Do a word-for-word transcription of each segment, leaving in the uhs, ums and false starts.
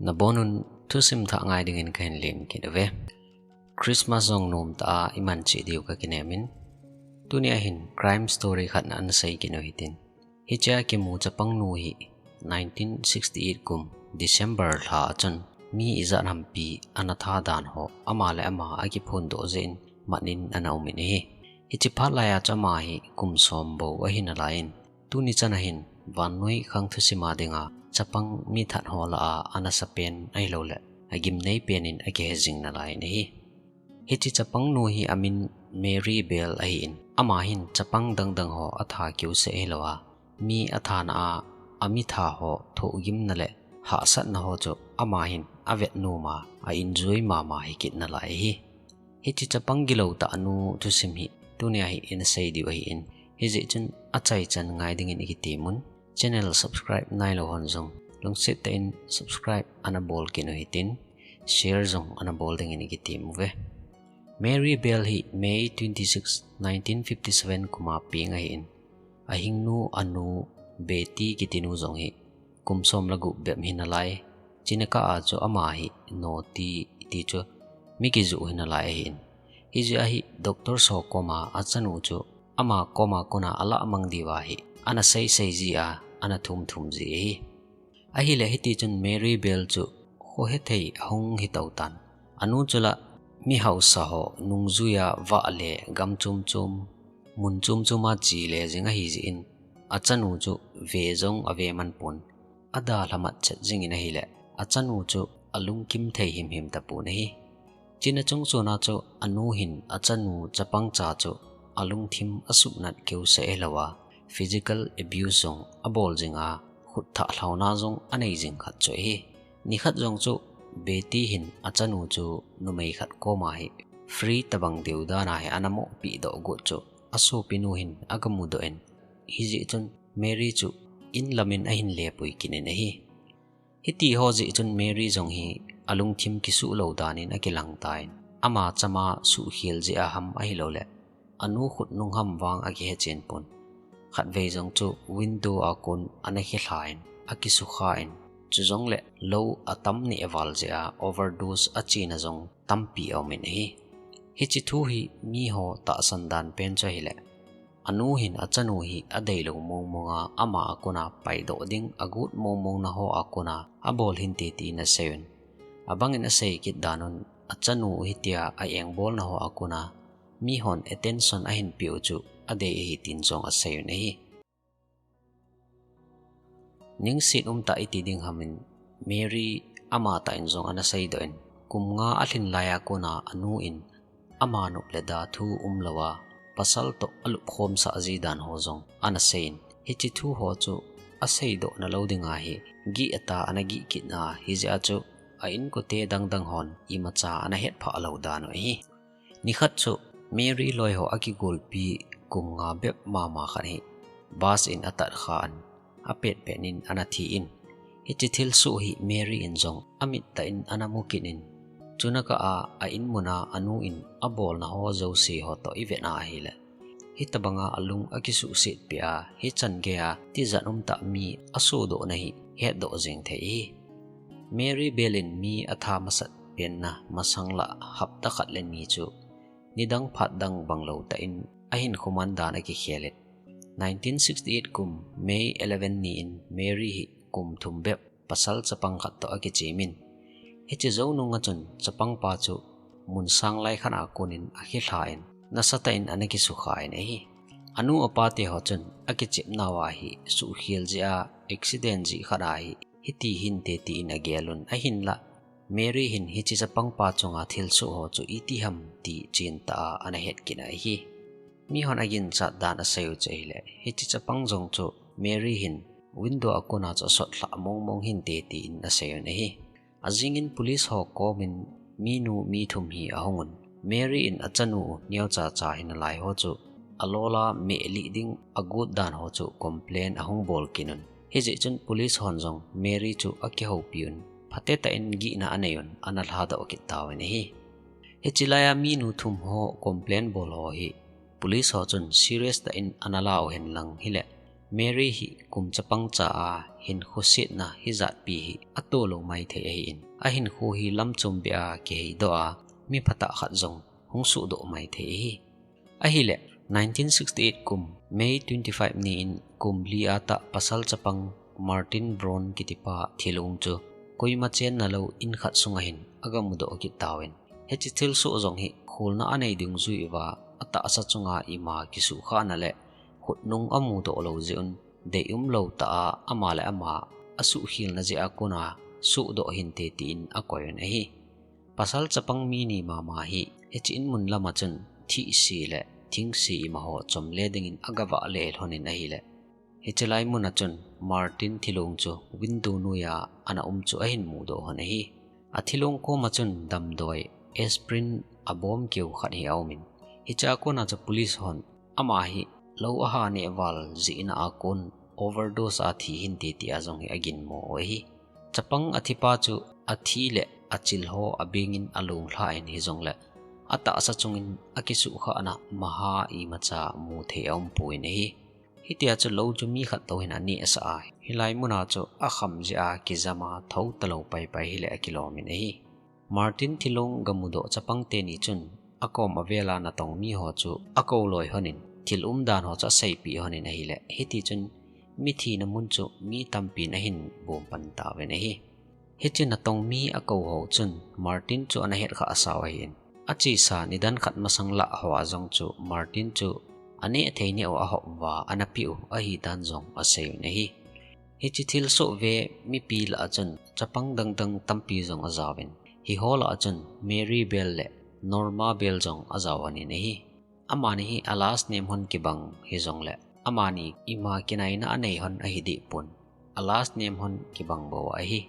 Nabonun thusim thah ngai dingin kahin len kit uve. Christmas jong nom tah a iman cheh diu kakinemin, tunia hin crime story khat ana sei kit u hitin. Hichea kimu chapangnu hi nineteen sixty-eight kum December lha a chun mi ijat hampi ana tha dan ho ama le ama akiphondoh jeh in mat in ana umin ahi. Hiche phat laiya chu ama hi kum som bou ahi nalaiyin, tuni chana hin vannoi khang thusima dinga chapang mi that ho lah a ana sapen ahilouleh agimnei pen in akihe jing nalaiyin ahi. Hiche chapangnu hi amin Mary Bell ahin, ama hin chapang dangdang ho atha keuseh ahilouva, mi athana a, amitha ho thohgimna le hahsatna ho chu ama hin avet noma, a enjoy mama hikit nalai ahi. Hiche chapang gilou tah nu thusim hi tunia hi ina sei diu ahin, hijeh chun achaichan ngai dingin ikitemun, channel subscribe nailou hon jong lungset tah in subscribe ana bol kit u hitin, share jong ana bol dingin ikitem uve. Mary Bell hi May twenty-six, nineteen fifty-seven kuma peng ahin, ahingnu anu Betty kitinu jong hi kum som le gup bep hi nalai. China kah a chu ama hi noti ti chu mi kijuh hi nalai ahin, hijeh a hi doctor ho koma achanu chu ama koma kona alah mang diuva hi ana seisei jia, ana thumthum ji ahi. Ahileh hitichun Mary Bell chu khohethei ahung hitou tan. Anu chu la mi hausa ho nungjuia vah le gam chom chom, mun chom choma chele jing ahijeh in, achanu chu ve jong ave manpon, adalha matchet jingin ahileh achanu chu alungkim thei himhim tapon ahi. China chungchona chu anu hin achanu chapangcha chu alungthim asuhnat keuseh ahilouva, physical abuse jong abol jinga, khutthah lhauna jong anei jing khat chu ahi. Nikhat jong chu Betty hin achanu chu numei khat koma hi free tabang deu dana hi ana mohpeh doh got chu asopinu hin agamudoh in, hijeh chun Mary chu in lamin ahin lepui kit in ahi. Hitiho jeh chun Mary jong hi alungthim kisuhlou danin akilang tan, ama chama suhkhel jeh a ham ahilouleh anu khutnung ham vang akihechen pon, khatvei jong chu window a kon ana khelhan, akisukhan, chujongle lou atam neh val jeh a overdose achena jong tampi aumin ahi. Hiche thu hi miho tahsan dan pen chu ahileh, anu hin achanu hi adeilou mongmonga ama akona paidoh ding agot mongmongna ho akona abol hinte tin aseiyun. Abangin asei kit danun achanu hitia a-engbolna ho akona mihon attention ahin peh u chu adei ahi tin jong aseiyun ahi. Ningset umtah iti ding hamin, Mary amatah in jong ana seidoh in, kum nga alhin laiya kona anu in ama nop le da thu umlouva pasal toh alupkhomsah ji dan ho jong ana seiyin, hiche thu ho chu aseidoh nalou dinga hi gih atah ana gih kitna hijeh a chu a-inkote dangdang hon imacha ana hetphah lou dan u ahi. Nikhat chu Mary loiho akigolpi kum nga bep mama khat hi bus in atatkhan, apetpet in ana thi in, hiche thilsoh hi Mary in jong amittah in ana mukit in, chuna kah a a-inmuna anu in abolna ho jouse ho toh ivetna ahileh, hitobanga alung akisuhsetpeh a, hichan geiya tijat umtah mi asodohna hi hetdoh jeng thei ahi. Mary Bell in mi atha masat penna masang lah hapta khat le ni chu nidang phat dang banglou tah in ahinkho man dan akikhelin, nineteen sixty-eight kum May eleven ni in Mary hi kum thum bep pasal chapang khat toh akichemin, hiche jou nunga chun chapangpa chu mun sang lai khat a konin akhelhan, nasatah in ana kisukhan ahi. Anu apate ho chun akichepnauva hi suhkhel jeh a accident jeh khat ahi, hiti hinte tin agelun, ahinlah Mary hin hiche chapangpa chunga thilsoh ho chu iti ham ti chentah a ana het kit ahi. Mihon aginchat dan aseiu chu ahileh, hiche chapang jong chu Mary hin window a kona chu asotlhah mongmong hinte tin aseiyun ahi. Ajingin police ho komin minu mi thum hi ahungun, Mary in achanu neocha cha hi nalai ho chu alola mehlih ding agot dan ho chu complain ahung bol kitun, hijeh chun police hon jong Mary chu akihoupiun, phatetah in gihna aneiyun, ana lhadoh kit tauvin ahi. Hiche laiya minu thum ho complain bol ho hi police ho chun serious tah in ana lau henlang hileh, Mary hi kum chapang cha a hinkho setna hijatpi hi atoh lou maithei ahin, ahinkho hi lamchom beh a kiheidoh a, mi phatah khat jong hung sohdoh maithei ahi. Ahileh, nineteen sixty-eight kum May twenty-five ni in kum li a tah pasal chapang Martin Brown kitipa thilong chu koima chenna lou in khat sunga hin aga mudoh kit tauvin. Hiche thilsoh jong hi kholna anei dungjuiya atahsa chunga ima kisuhkhahna le khutnung amudoh lou jeh un, deium lou tah a ama le ama asuhkhelna jeh a kona sohdoh hinte tin akoi un ahi. Pasal chapang mi ni mama hi hiche in mun lama chun thihse le thingse imaho chomle dingin aga vahle lhonin ahileh, hiche lai muna chun Martin thilong chu window noiya ana um chu ahin mudoh lhon ahi. Athilong koma chun damdoi aspirin abom keu khat hi aumin, hichea kona chu police hon ama hi lou aha neh val jeh in akon overdose a thi hinte tia jong hi aginmo u ahi. Chapang athipa chu athi le achil ho abengin alunglha in hijongleh, atahsa chungin akisuhkhahna maha imacha muthei aumpon ahi. Hitia chu lou chu mi khat tou hin anehsah a, hilai muna chu akham jeh a kijama thou talou paipai hileh akilomin ahi. Martin thilong gamudoh chapang teni chun akom avela natong miho chu akouloi lhonin, thil umdan ho chu aseipeh lhonin ahileh, hitichun mithina mun chu mi tampin ahin bompan tauvin ahi. Hiche natong mi akouho chun Martin chu ana hetkhah sau ahin, achesa nidan khat masang lah hoa jong chu Martin chu aneh thei neh u ahop uva ana peh u ahidan jong aseiyun ahi. Hiche thilsoh ve mipi lah a chun chapang dangdang tampi jong ajaovin, hiho lah a chun Mary Bell le Norma Bell jong ajao lhonin ahi. Amani hi a last name hon kibang hijongleh, amani ima kinaina anei lhon ahidehpon, a last name hon kibang bou ahi.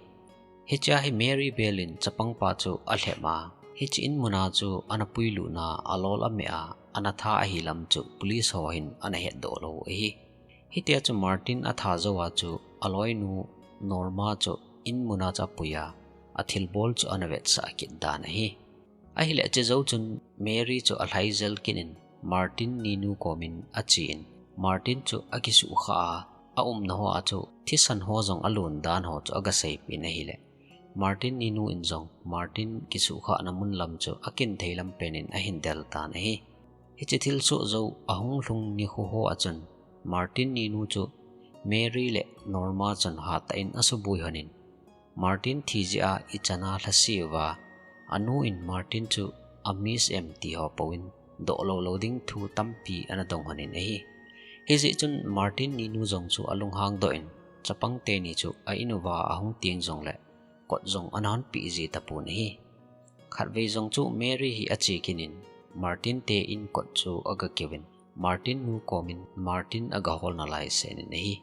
Hichea hi Mary Bell in chapangpa chu alhep a, hiche in muna chu ana puilutna alol ameh a, ana tha ahi lam chu police ho hin ana hetdoh lou u ahi. Hitia chu Martin atha jouva chu aloinu Norma chu in muna chu apuiya, athilbol chu ana vetsah kit dan ahi. Ahileh, chejou chun Mary chu alhaijel kit in Martin ninu komin achen, Martin chu akisuhkhah a, aumna hoa chu thisan ho jong alon dan ho chu agaseipeh in ahileh, Martin ninu in jong Martin kisuhkhahna mun lam chu akinthei lampen in ahin del tan ahi. Hiche thilsoh jou ahung lhung nikho hoa chun Martin ninu chu Mary le Norma chun hatah in asuboi lhonin, Martin thi jeh a ichan a lhase uva, anu in Martin chu amiss em tiho pouvin, doh lou lou ding thu tampi ana dong lhonin ahi. Hijeh chun Martin ninu jong chu alunghang doh in, chapang teni chu a in uva ahung teng jongleh, kot jong ana honpeh ji tapon ahi. Khatvei jong chu Mary hi ache kit in, Martin te in kot chu agakeuvin, Martin nu komin Martin agahol nalai seh in ahi.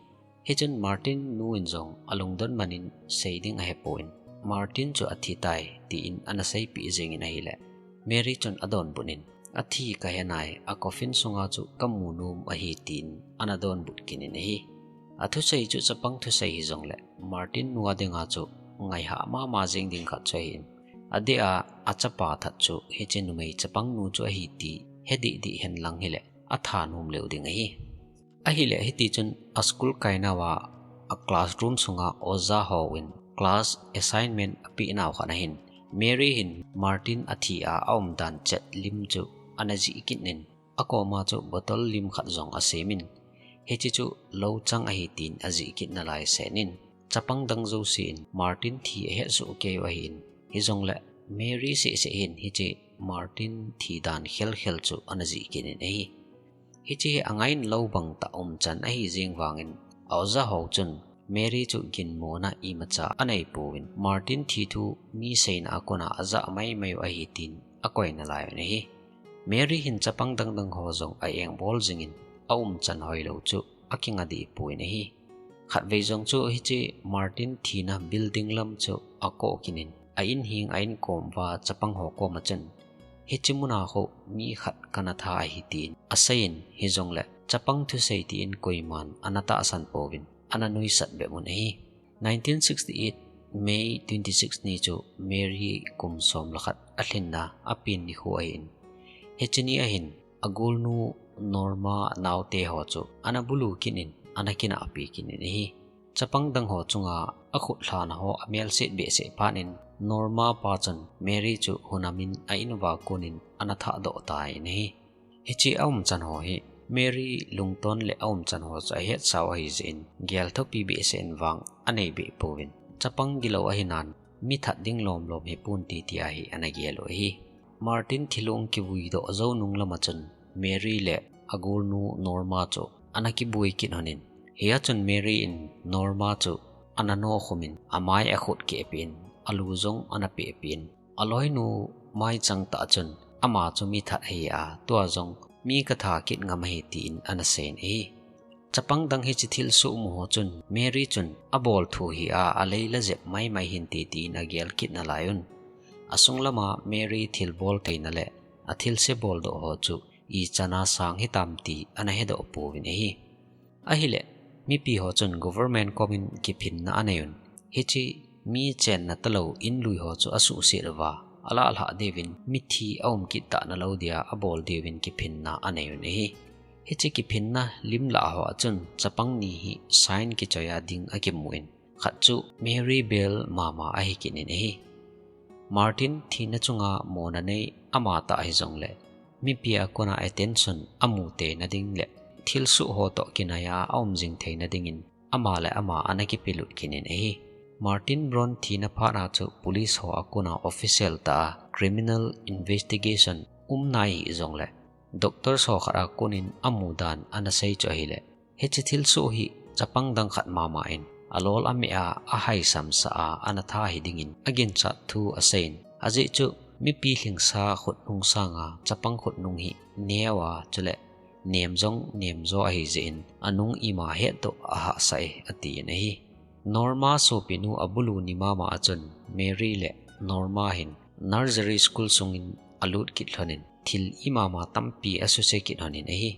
Hichun Martin nu in jong alungdon man in sei ding ahepon, Martin chu athitai tin ana seipeh jengin ahileh, Mary chun adonbut in, athi kahenai, a coffin sunga chu kamu nom ahi tin ana donbut kit in ahi. Athusei chu chapang thusei hijongleh, Martin nu a dinga chu ngaihah mama jeng ding khat chu ahin, adeh a achapa that chu hiche numei chapang nu chu ahi ti he dehdeh henlang hileh, atha nom leu ding ahi. Ahileh, hitichun a school kainauva a classroom sunga oja hon class assignment apeh nau khat ahin, Mary hin Martin athi a aumdan chet lim chu ana jih kit in, akoma chu bottle lim khat jong asemin, hiche chu louchang ahi tin ajih kit nalai seh in, chapang dang jousen Martin thi ahetsoh keiyu ahin, hijongleh Mary sehseh hin hiche Martin thi dan khelkhel chu ana jih kit in ahi. Hiche hi angailut bang tah umchan ahi jeng vangin, a oja ho chun Mary chu ginmona imacha aneipouvin, Martin thi thu mi seina a kona ajah maimai u ahi tin akoi nalaiyun ahi. Mary hin chapang dangdang ho jong a engbol jingin, aumchan hoilou chu akinga dehpon ahi. Khatvei jong chu hiche Martin thina building lam chu akoh kit in, a in heng a inkom uva chapang ho koma chun, hiche muna khu mi khat kana tha ahi tin aseiyin, hijongleh chapang thusei tin koiman ana tahsan pouvin, ana nuisat bep un ahi. Nineteen sixty-eight May twenty-six ni chu Mary kum som le khat alhinna apen nikho ahin, hiche ni ahin agolnu Norma naote ho chu ana bulu kit in, ana kinahpi kit in ahi. Chapang dang ho chunga akhut lhana ho amel set behseh phat in Norma pa chun Mary chu hunamin a in uva konin ana thahdoh tan ahi. Hiche a umchan ho hi Mary lungton le a umchan ho chu ahet sau ahi jeh in gel thopi behseh in vang anei beh pouvin. Chapang gilou ahi nan mi that ding lom lom hi pon ti tia hi ana gel u ahi. Martin thilung kivui doh jou nung lama chun Mary le a golnu Norma chu ana kibui kit honin. Hia chun Mary in Norma chu ana nokhum in amai akhut keh peh in a lu jong ana peh peh in a loinu mai chang tah chun ama chu mi that ahi a, tua jong mi ka tha kit ngam ahi tin ana seiyin ahi. Chapang dang hiche thilsoh mu ho chun Mary chun abol thu hi a, alei la jep mai mai hinte tin agel kit nalai un. Asung lama Mary thilbol theina le athilse boldoh ho chu ichan a sang hitam ti ana hedoh pouvin ahi. Ahile, mipi ho chun government komin kiphinna anei un. Hiche mi chenna talou in lui ho chu asuhset uva, alah lhah diuvin mithi aum kit tah nalou dia abol diuvin kiphinna anei un ahi. Hiche kiphinna lim lah ho a chun chapang ni hi sign kichoi a ding akimu in, khat chu Mary Bell mama ahi kit in ahi. Martin thina chunga mona nei ama tah hijongle, mipi a kona attention amu theina ding le thilsoh ho toh kinai a aum jing theina dingin ama le ama ana kipelut kit in ahi. Martin Browne thina phat a chu police ho a kona official tah a criminal investigation umna ahi jongle, doctor ho khat a konin amu dan ana sei chu ahile, hiche thilsoh hi chapang dang khat mama in alol ameh a, ahaisamsah a ana tha hi dingin aginchat thu aseiyin, ajeh chu mipi lhingsa khutnung sanga chapang khutnung hi neo a, chule nem jong nemjo ahi jeh in anung ima hetdoh ahahsa e, atin ahi. Norma sopinu abulu ni mama a chun Mary le Norma hin nursery school sungin alut kit lhonin thil imama tampi asuse kit lhonin ahi.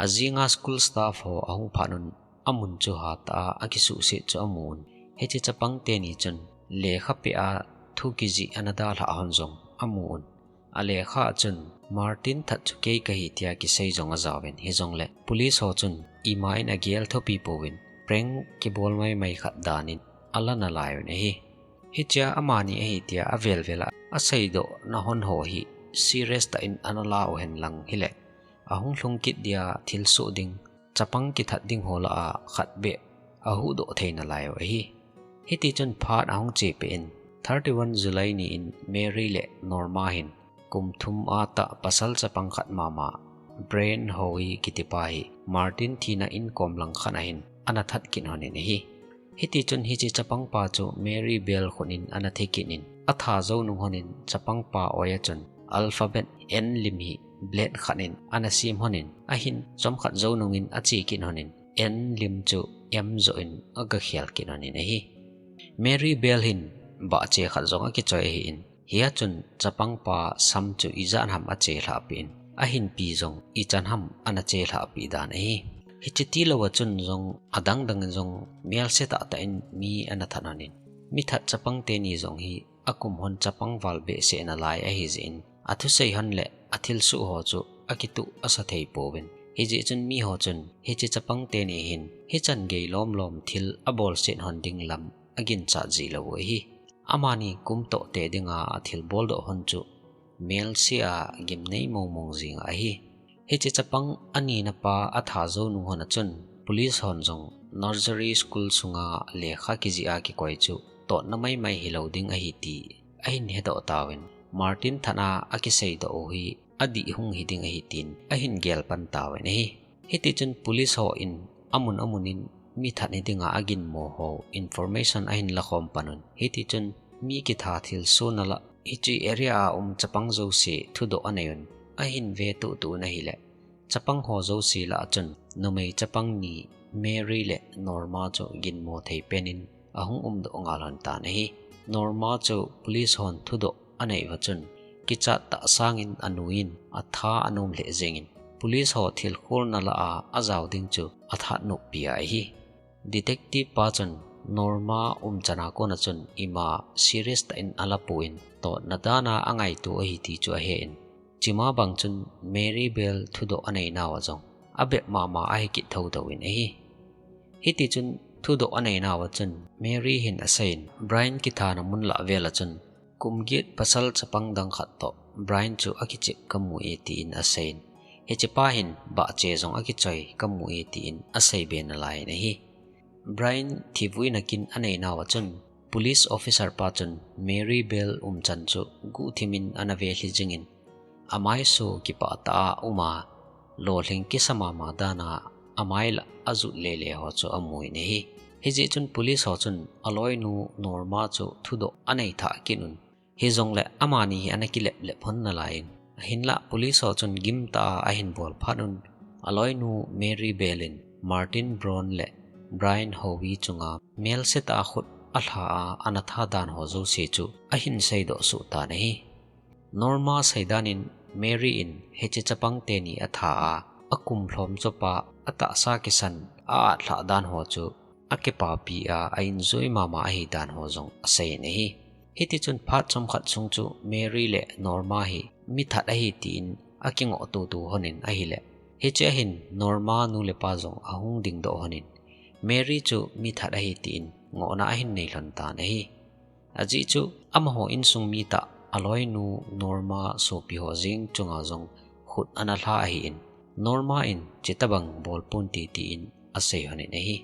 Ajinga school staff ho ahung phat un amun chu hatah a akisuhset chu amun. Hiche chapang teni chun lekha peh a thu kijih ana dalhah hon jong amun. Alekha a chun Martin that chu kei kahi tia kisei jong ajaovin, hijongle police ho chun ima in agel thopi pouvin prank kibol maimai khat danin ala nalai un ahi. Hichea amani ahi tia avel vel a aseidoh na hon ho hi serious tah in ana la u hen lang hile, ahung lhung kit dia thilsoh ding, chapang kithat ding ho lah a khat beh ahuhdoh thei nalai u ahi. Hiti chun phat ahung che peh in, thirty-one July ni in Mary le Norma hin kum thum a tah pasal chapang khat mama, Brian Hoey kitipa hi Martin thina in kom lang khat ahin ana that kit lhonin ahi. Hiti chun hiche chapang pa chu Mary Bell khutnin ana thei kit in, atha jou nung lhonin chapang pa oi a chun alphabet N lim hi blade khat in ana sem lhonin, ahin chomkhat jou nungin ache kit lhonin, N lim chu M joh in aga khel kit lhonin ahi. Mary Bell hin bahche khat jong akichoi ahin, hia chun chapang pa sam chu ijat ham ache lhah peh in, ahinpi jong ichan ham ana che lhah peh dan ahi. Hiche tilou a chun jong adang dang in jong melse tah tah in mi ana that lhonin, mi that chapang teni jong hi akum hon chapang val behseh nalai ahi jeh in, athusei hon le athilsoh ho chu akituh asa thei pouvin. Hijeh chun mi ho chun hiche chapang teni hin hichan gei lom lom thil abol set hon ding lam aginchat ji lou u ahi. Amani kum toh te dinga athil boldoh hon chu melse a gimnei mong mong jing ahi. Hiche chapang anina pa atha jou nung hon a chun police hon jong nursery school sunga lekha kijih a kikoi chu totna maimai hilou ding ahi ti ahin hedoh tauvin, Martin that a akiseidoh u hi adih hung hiding ahi tin ahin gel pan tauvin ahi. Hiti chun police ho in amun amun in mi that hi dinga aginmo ho information ahin lakhom pan un. Hiti chun mi kitha thilsoh na lah hiche area a um chapang jouse thudoh anei un. Ahin ve tuh tuh un ahile, chapang ho jouse lah a chun numei chapang ni Mary le Norma chu ginmo thei pen in ahung umdoh ngal lhon tan ahi. Norma chu police hon thudoh anei uva chun kichat tah sangin anuiyin atha anom lheh jengin, police ho thilkholna lah a ajao ding chu athat noppi ahi. Detective pa chun Norma umchan a kona chun ima serious tah in ala pon, totna dan a angaito ahi ti chu ahen, chima bang chun Mary Bell thudoh anei nauva jong abep mama ahi kit thouthou in ahi. Hitichun thudoh aneinauva chun Mary hin aseiyin, Brian kithana mun lah vel a chun kum get pasal chapang dang khat toh Brian chu akichep kamu e tin aseiyin. Hichepa hin bahche jong akichoi kamu e tin aseibe nalaiyin ahi. Brian thivui nakin aneinauva chun police officer pa chun Mary Bell umchan chu guhthimin ana velhi jingin, amaiso kipah tah a uma, lolhing kisa mama dana amai lah ajut lele ho chu amuin ahi. Hijeh chun police ho chun aloinu Norma chu thudoh anei thah kit un. Hijongle amani hi ana kileplep hon nalaiyin. Ahinlah police ho chun gimtah a ahin bol phat un, aloinu Mary Bell in Martin Brown le Brian Howie chunga melsetah a khut alha a ana tha dan ho jouse chu ahin seidoh suh tan ahi. Norma seidan in Mary in hiche chapang teni atha a, akum lhom chopa atahsa kisan a atlhah dan ho chu akipapi a, a enjoy mama ahi dan ho jong aseiyin ahi. Hitichun phat chomkhat sung chu Mary le Norma hi mithat ahi tin akingoh tutu honin ahile, hichea hin Norma nu le pa jong ahung dingdoh honin, Mary chu mithat ahi tin ngohna ahin nei lhon tan ahi. Ajeh chu amaho insung mi tah aloinu Norma sopi ho jeng chunga jong khut ana lha ahin, Norma in chutabang bolpon te tin asei honin ahi.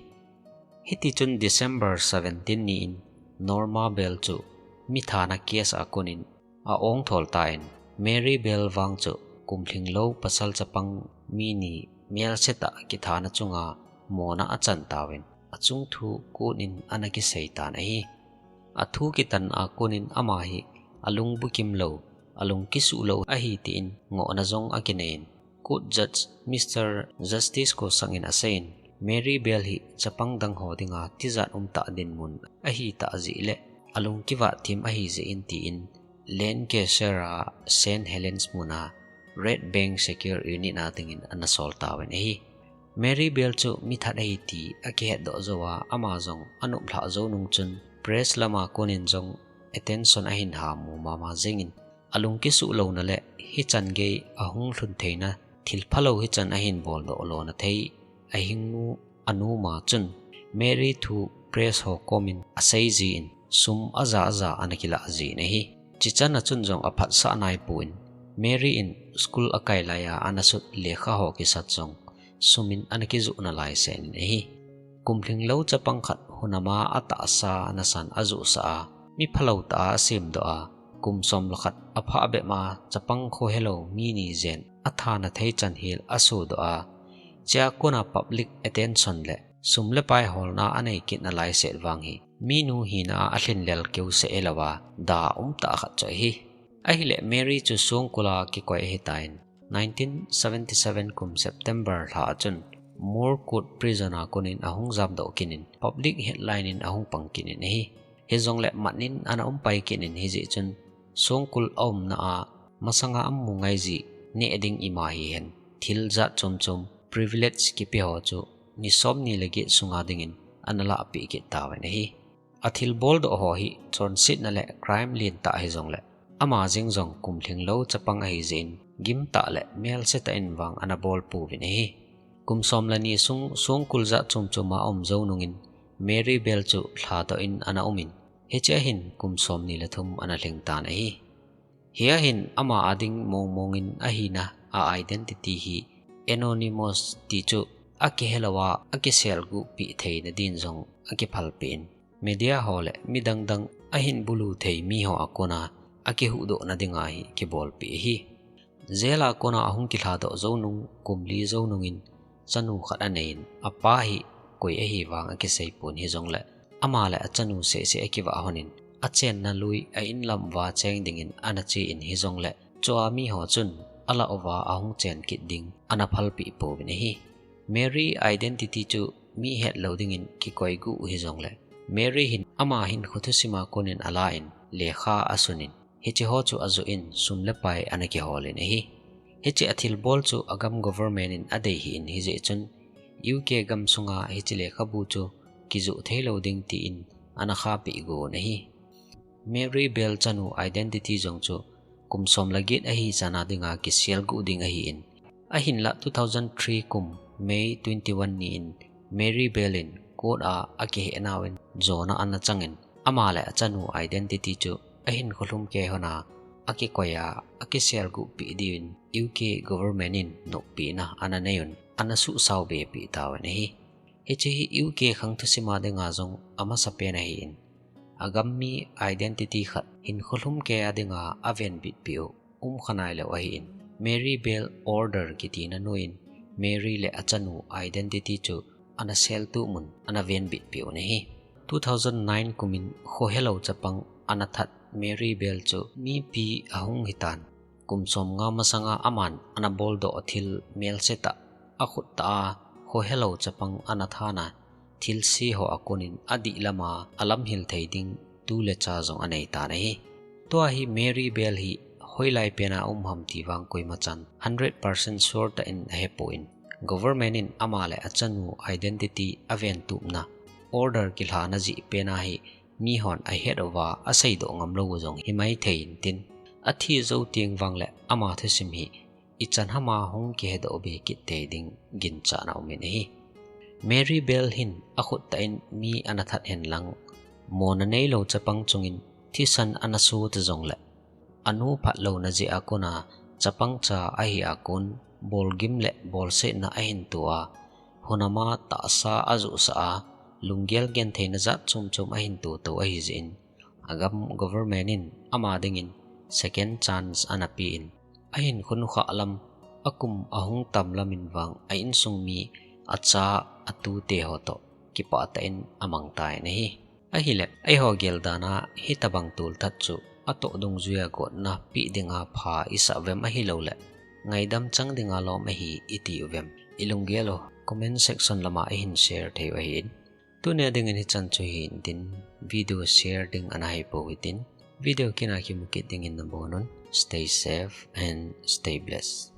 Hitichun December seventeen ni in Norma Bell chu mithana case a konin a-ong thol tan, Mary Bell vang chu kum lhinglou pasal chapang mi ni melsetah kithana chunga mona achan tauvin, achung thu court in ana kisei tan ahi. Athu kitan a konin ama hi alung bukim lou, alung kisuh lou ahi tin ngohna jong akineiyin, Court Judge Mister Justice Kosang in aseiyin, Mary Bell hi chapang dang ho dinga tijat umtah dinmun ahitah jeh le alung kivat thim ahi jeh in tin, Lancashire a Saint Helens muna Red Bank Secure Unit a dingin ana sol tauvin ahi. Mary Bell chu mithat ahi ti akihetdoh jou a, ama jong anop lhah jou nung chun press lama konin jong attention ahin hamu mama jingin, alung kisuh louna le hichan gei ahung lhun theina thil phalou hichan ahin boldoh lona thei ahingnu anu ma chun Mary thu press ho komin asei jin sum aja aja ana kilah jin ahi. Chichan a chun jong aphatsah naipon Mary in school akai laiya ana sut lekha ho kisat jong sumin ana kijoh nalai senin ahi. Kum lhinglou chapang khat hunama atahsa nasan ajohsah a, mi phalou tah a asemdoh a, kum som le khat aphah bep ma chapang khohelou mi ni jen athana thei chan hel asodoh a, chea kona public attention le sum le pai holna anei kit nalai set vang hi minu hina a alhin lel keu seh hilouva, da umtah khat chu ahi. Ahile Mary chu songkul a kikoi ahitan, nineteen seventy seven kum September lha a chun Moor Court Prison a konin ahung jamdoh kit in public headline in ahung pang kit in ahi. Hijongle mat in ana umpai kit in hijeh chun songkul aumna a masanga amu ngai jeh neh ding ima hihen thil jat chom chom privilege kipe ho chu ni som ni le get sunga dingin ana lahpeh kit tauvin ahi. Athilboldoh ho hi chonsetna le crime lentah hijongle ama jeng jong kum lhinglou chapang ahi jeh in gimtah le melsetah in vang ana bol pouvin ahi. Kum som le ni sung songkul jat chom chom a aum jou nungin Mary Bell chu lhadoh in ana umin, hichea hin kum som ni le thum ana lhing tan ahi. Hia hin ama a ding mong mong in ahina a identity hi anonymous ti chu akihelouva akiselguhpeh theina din jong akiphalpeh in, media ho le midang dang ahin bulu thei mi ho a kona akihuhdohna dinga hi kibolpeh ahi. Jail a kona ahung kilhadoh jou nung kum li jou nungin chanu khat aneiyin, apa hi koi ahi vang akiseipon hijongle ama le achanu seh seh akivah honin achenna lui a inlam uva cheng dingin ana chen hijongle chua mi ho chun alah uva ahung chen kit ding ana phalpeh pouvin ahi. Mary identity chu mi hetlou dingin kikoiguh hijongle Mary hin ama hinkho thusim a konin alan lekha asunin, hiche ho chu ajoh in sum le pai ana kiholin ahi. Hiche athilbol chu agam government in adei hih in hijeh chun U K gam sunga hiche lekhabu chu kijoh theilou ding tin ana khahpeh gon ahi. Mary Bell chanu identity jong chu kum som le get ahi chana dinga kiselguh ding ahin, ahinlah two thousand three kum May twenty one ni in Mary Bell in court a akihehnau in jona ana changin, ama le achanu identity chu ahinkho lhumkei hon a akikoi a akiselguh peh diuvin U K government in noppi na ana nei un, ana suhsao be peh tauvin ahi. Hiche hi U K khang thusim a dinga jong amasapen ahin, agam mi identity khat hinkho lhumkei a dinga avenbit peh u umkha nailou ahin, Mary Bell Order kiti na nuin Mary le achanu identity chu ana seltup un ana venbit peh u ahi. Two thousand nine kumin khohelou chapang ana that Mary Bell chu mipi ahung hitan. Kum somnga masanga aman ana boldoh thil melse tah, akhut tah a khohelou chapang ana than a, thilse ho a konin adih lama alamhil thei ding tu le cha jong anei tan ahi. Tua hi Mary Bell hi hoilai pen a um ham ti vang koima chan hundred percent sure tah in ahepon, government in ama le achanu identity aventupna order kilhana jeh pen a hi mihon ahet uva aseidoh ngamlou u jong himai thei intin, athi jou teng vang le ama thusim hi ichan ham a hung kihedoh be kit tei ding ginchatna umin ahi. Mary Bell hin akhut tah in mi ana that hen lang, mona neilou chapang chungin thisan ana sut jongle, anu phatlouna jeh a kona chapang cha ahi a kon, bolgim le bolsetna ahin to a, hunam a tahsa ajohsah a, lunggel gentheina jat chom chom ahin to to ahi jeh in, agam government in ama dingin second chance ana pen, ahinkho nukhah lam, akum ahung tam lam in vang a insung mi, acha, atute ho toh kipah tah in amang tan ahi. Ahile, eiho gel dan a hitobang tolthat chu atoh dungjuia gotna peh dinga pha isah uvem ahilouleh ngaidam chang dinga lom ahi iti uvem? Ilunggel u comment section lama ihin share thei u ahin. Tunia dingin hichan chu hi intin, video share ding ana haipou hitin, video kit a kimu kit dingin nabonun, stay safe and stay blessed.